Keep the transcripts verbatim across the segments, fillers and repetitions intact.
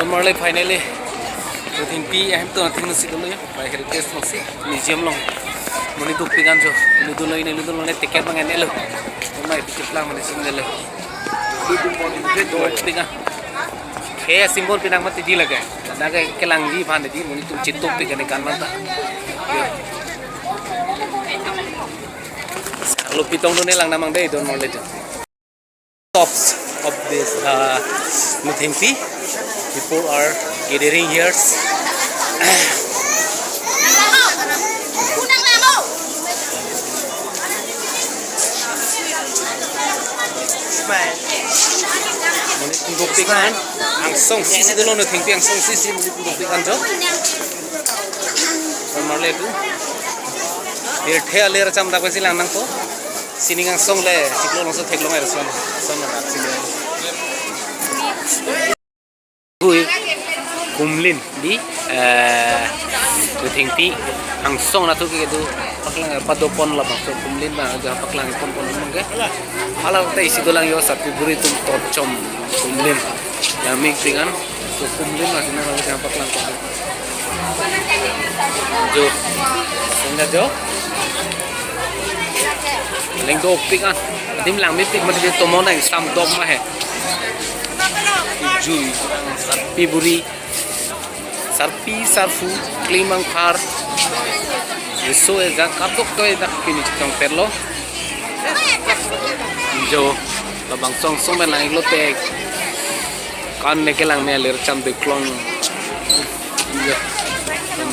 Marle finally. Muthengpi ahem atum athengno si dolo ya. Bai heritage along si. Museum along. Monit dopik an jo. Ludu lo ini, ludu lo ini ticket abang en-e lo. Mai ticket lang monit si dolo. Dopik an. He symbol pinang mati di lagi. Lake kelangji aphan di monit atum chetongpik an kan manta. Lo pitong done lang namang dei don Marle atum. Tops of this, uh, Muthengpi. People are gathering here. Monit atum dopik an. Angsong sisi dolo, Muthengpi angsong sisi monit atum dopik an jo. Marle atum. Pirthe alir cham dak si lang nangpo. Sining angsong le, chiklo along so theklong er son. Son na dak sining. Hui, kumlin di, eh, Muthengpi angsong natu ke tu paklang, eh, padopon labangso kumlin ba, ja paklang pon pon mangke. Hala te isi dolang yo, sarpi buri atum tochom kumlin. Ya mik dengan, so kumlin masih nang lagi paklang pon. Jo. Sehingga jo. Leng dopik an. Adim langmepik mati tomon angsam dop ma he. Jui. Sarpi buri. Sarpi sarpo. Klimang phar. Riso ejang katok to dak pini chitong perlo. Jo. Labangso angsong pen lang-iklo te. Kan ne kelang me alir cham deklong. Iya.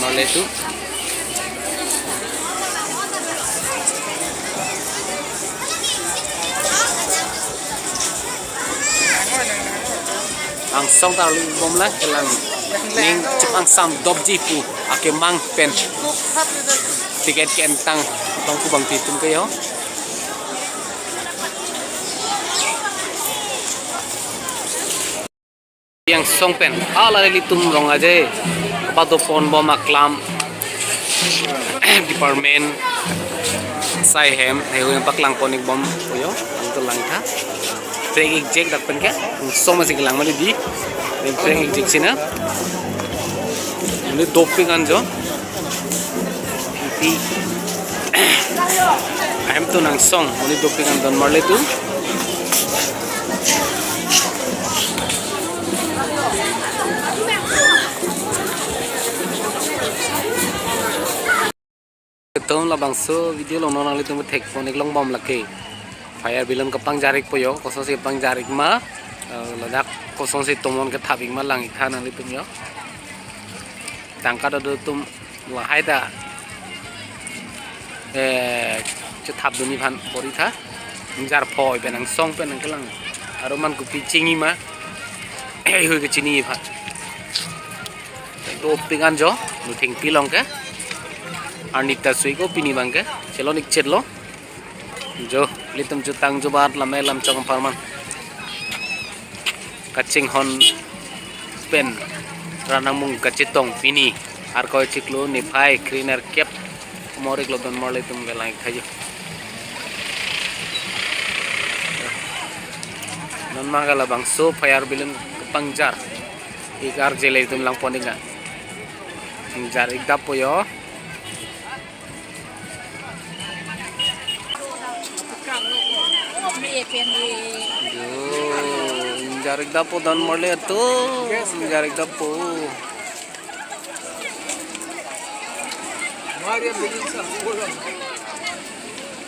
Marle atum. Angsong ta arli bom lang kelang. Ning chip angsam dopji pu akemang pen. Ticket ke-entang bangku bangpi atum ke yo. Angsong pen hala ilitum rong aje padopon bom aklam department sai hem hei hui paklang pon-ik bom yo ang to lang tha. Prek-ikjek dak pen ke angsong masih kelang mali di. Prek ikjek sina. Ini dopik an jo. Pi. Ahem atum angsong, monit dopik an don Marle atum. Atum labangso video along non nanglitum thek pon-ik long bom lake. Fire balloon kapangjar-ikpo yo, kosonsi pangjar-ik ma, eh, ladak kosonsi tomon kethap-ik ma lang-ik tha nanglitum yo. Tangka do atum lahai ta, eh, chethapdunji aphan pori tha. Jar phoi pen angsong pen nangkelang. Aro man kopi chini ma. Hui kechini aphan. Dopik an jo, Muthengpi along ke. Arni ta sui ko pini abang ke. Chelon-ik chetlo. Jo, ilitum jutang jubat lam-e lam chong apharman. Kachinghon pen rat nangmung kachetong pini. Arkoi chiklo niphai kre-nerkep. Morik lo don Marle atum kelang-ik tha jo. Non ma ke labangso fire balloon kapangjar-ik arje ilitum lang pon-ik na. Pangjar-ik dappo yo. Jo, jar-ik dappo don Marle atum, jar-ik dappo.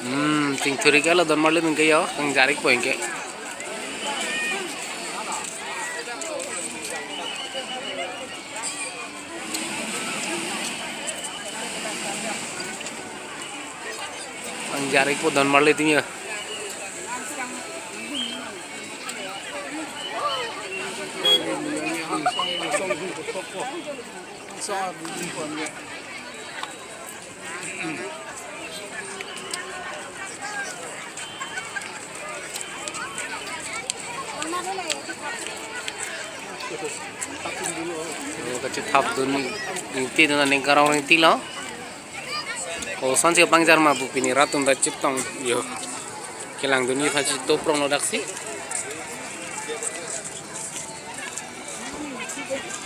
Hmm, chingthur-ik lo don Marle atum ke yo, kangjar-ikpo anke. Kangjar-ikpo don Marle atum ya. Oh, kachethapdun ingti dun aning karong ingti lo. Kosonsi pangjar ma pu pini rat atum ta chetong yo. Kelangdunji aphan si toprong lo daksi.